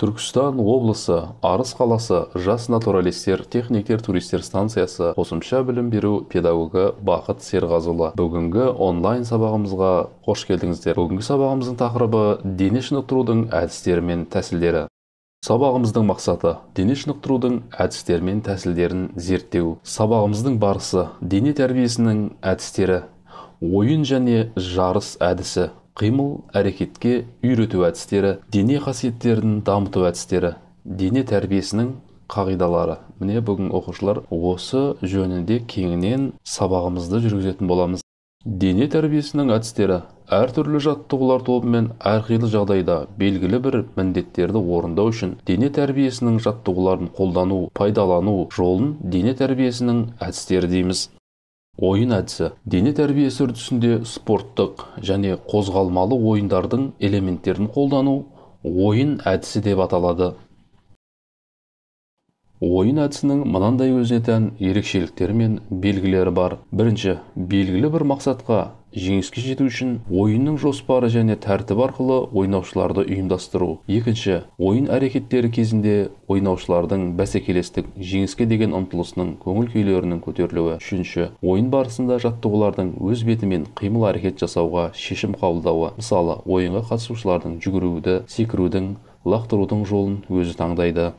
Түркістан облысы, Арыс қаласы, жас натуралистер, техниктер, туристер станциясы қосымша білім беру педагогы Бақыт Серғазыұлы. Бүгінгі онлайн сабағымызға қош келдіңіздер. Бүгінгі сабағымыздың тақырыбы дене шынықтырудың әдістері мен тәсілдері. Сабағымыздың мақсаты дене шынықтырудың әдістері мен тәсілдерін зерттеу. Сабағымыздың барысы дене тәрбиесінің әдістері, ойын және жарыс әдісі, қимыл әрекетке үйрету әдістері, дене қасиеттерін дамыту әдістері, дене тәрбиесінің қағидалары. Міне бүгін оқушылар осы жөнінде кеңінен сабағымызды жүргізетін боламыз. Дене тәрбиесінің әдістері әртүрлі жаттығулар тобымен әрқилы жағдайда белгілі бір міндеттерді орындау үшін дене тәрбиесінің жаттығуларын қолдану, пайдалану жолын дене тәрбиесінің әдістері дейміз. Ойын әдісі дене тәрбиесі үрдісінде спорттық және қозғалмалы ойындардың элементтерін қолдану ойын әдісі деп аталады. Ойын әдісінің мынандай өзіне тән ерекшеліктері мен белгілері бар. Бірінші, белгілі бір мақсатқа жеңіске жету үшін ойынның жоспары және тәртібі арқылы ойнаушыларды ұйымдастыру. Екінші, ойын әрекеттері кезінде ойнаушылардың бәсекелестік, жеңіске деген ұмтылысының, көңіл күйлерінің көтерілуі. Үшінші, ойын барысында жаттығулардың өз бетімен қимыл әрекет жасауға шешім қабылдауы. Мысалы, ойынға қатысушылардың жүгіруді, секірудің, лақтырудың жолын өзі таңдайды.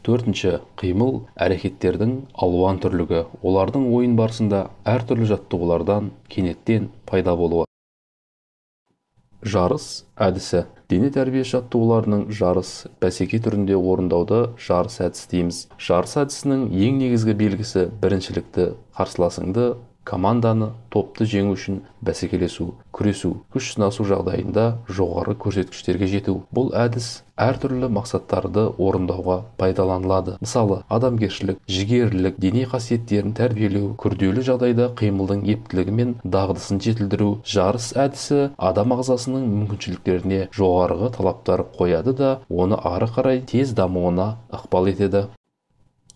Төртінші, қимыл әрекеттердің алуан түрлігі, олардың ойын барысында әртүрлі жаттығулардан кенеттен пайда болуы. Жарыс әдісі. Дене тәрбие жаттығуларының жарыс, бәсеке түрінде орындауды жарыс әдісі дейміз. Жарыс әдісінің ең негізгі белгісі біріншілікті, қарсыласыңды, команданы, топты жеңу үшін бәсекелесу, күресу, күш сынасу жағдайында жоғары көрсеткіштерге жету. Бұл әдіс әртүрлі мақсаттарды орындауға пайдаланылады. Мысалы, адамгершілік, жігерлілік, дене қасиеттерін тәрбиелеу, күрделі жағдайда қимылдың ептілігі мен дағдысын жетілдіру. Жарыс әдісі адам ағзасының мүмкіншіліктеріне жоғарғы талаптар қояды да, оны ары қарай тез дамуына ықпал етеді.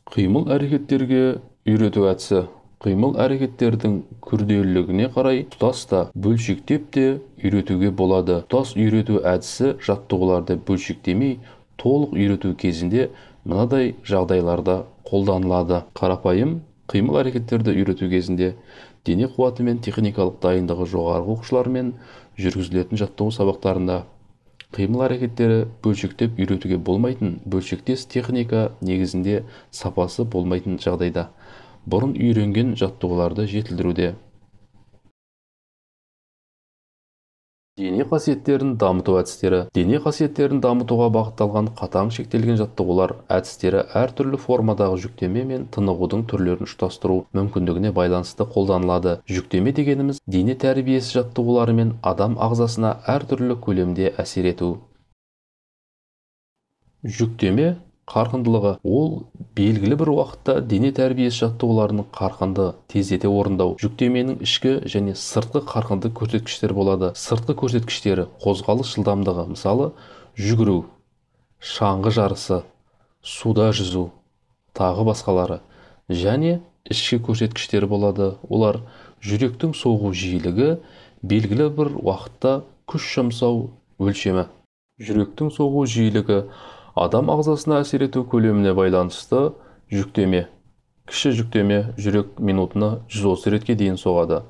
Қимыл әрекеттерге үйрету әдісі. Қимыл әрекеттердің күрделілігіне қарай тұтас та, бөлшектеп те үйретуге болады. Тұтас үйрету әдісі жаттығуларды бөлшектемей, толық үйрету кезінде мынадай жағдайларда қолданылады. Қарапайым қимыл әрекеттерді үйрету кезінде дене қуаты мен техникалық дайындығы жоғарғы оқушылармен жүргізілетін жаттығу сабақтарында қимыл әрекеттері бөлшектеп үйретуге болмайтын, бөлшектес техника негізінде сапасы болмайтын жағдайда бұрын үйренген жаттығуларды жетілдіруде. Дене қасиеттерін дамыту әдістері. Дене қасиеттерін дамытуға бағытталған қатаң шектелген жаттығулар әдістері әртүрлі формадағы жүктеме мен тынығудың түрлерін ұштастыру мүмкіндігіне байланысты қолданылады. Жүктеме дегеніміз дене тәрбиесі жаттығуларымен адам ағзасына әртүрлі көлемде әсер ету. Жүктеме қарқындылығы ол белгілі бір уақытта дене тәрбиесі жаттығуларының қарқынды тездете орындау. Жүктеменің ішкі және сыртқы қарқынды көрсеткіштері болады. Сыртқы көрсеткіштері қозғалыс жылдамдығы, мысалы, жүгіру, шаңғы жарысы, суда жүзу, тағы басқалары. Және ішкі көрсеткіштері болады. Олар жүректің соғу жиілігі, белгілі бір уақытта күш жұмсау өлшемі. Жүректің соғу жиілігі адам ағзасына әсер ету көлеміне байланысты жүктеме. Кіші жүктеме жүрек минутына 130 ретке дейін соғады.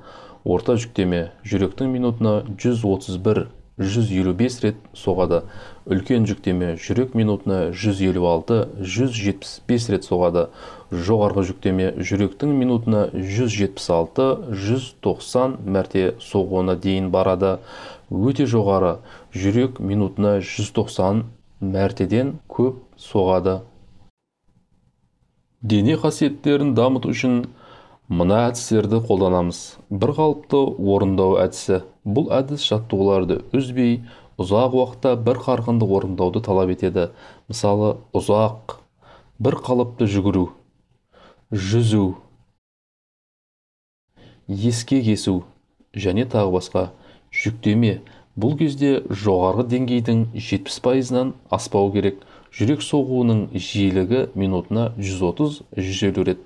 Орта жүктеме жүректің минутына 131-155 рет соғады. Үлкен жүктеме жүрек минутына 156-175 рет соғады. Жоғарғы жүктеме жүректің минутына 176-190 мәрте соғуына дейін барады. Өте жоғары жүрек минутына 190 мәртеден көп соғады. Дене қасиеттерін дамыту үшін мына әдістерді қолданамыз. Бір қалыпты орындау әдісі. Бұл әдіс жаттығуларды үзбей, ұзақ уақытта бір қарқынды орындауды талап етеді. Мысалы, ұзақ, бір қалыпты жүгіру, жүзу, ескек есу және тағы басқа. Жүктеме бұл кезде жоғарғы деңгейдің 70%-нан аспау керек. Жүрек соғуының жиілігі минутына 130-150 рет.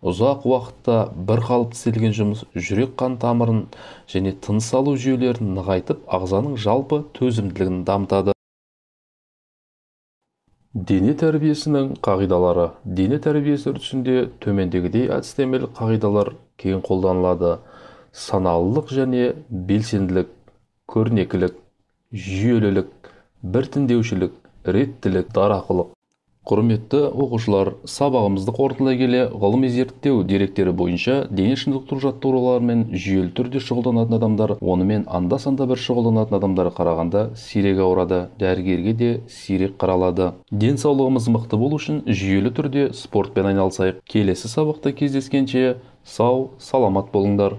Ұзақ уақытта бір қалыпты істелген жұмыс жүрек қан тамырын және тыныс алу жүйелерін нығайтып, ағзаның жалпы төзімділігін дамытады. Дене тәрбиесінің қағидалары. Дене тәрбиесі үрдісінде төмендегідей әдістемелік қағидалар кең қолданылады. Саналылық және белсенділік, көрнекілік, жүйелілік, біртіндеушілік, реттілік, дарақылық. Құрметті оқушылар, сабағымызды қорытындылай келе, ғылыми зерттеу деректері бойынша дене шынықтыру жаттығуларымен жүйелі түрде шұғылданатын адамдар онымен анда-санда бір шұғылданатын адамдарға қарағанда сирек ауырады, дәрігерге де сирек қаралады. Денсаулығымыз мықты болу үшін жүйелі түрде спортпен айналысайық. Келесі сабақта кездескенше сау, саламат болыңдар.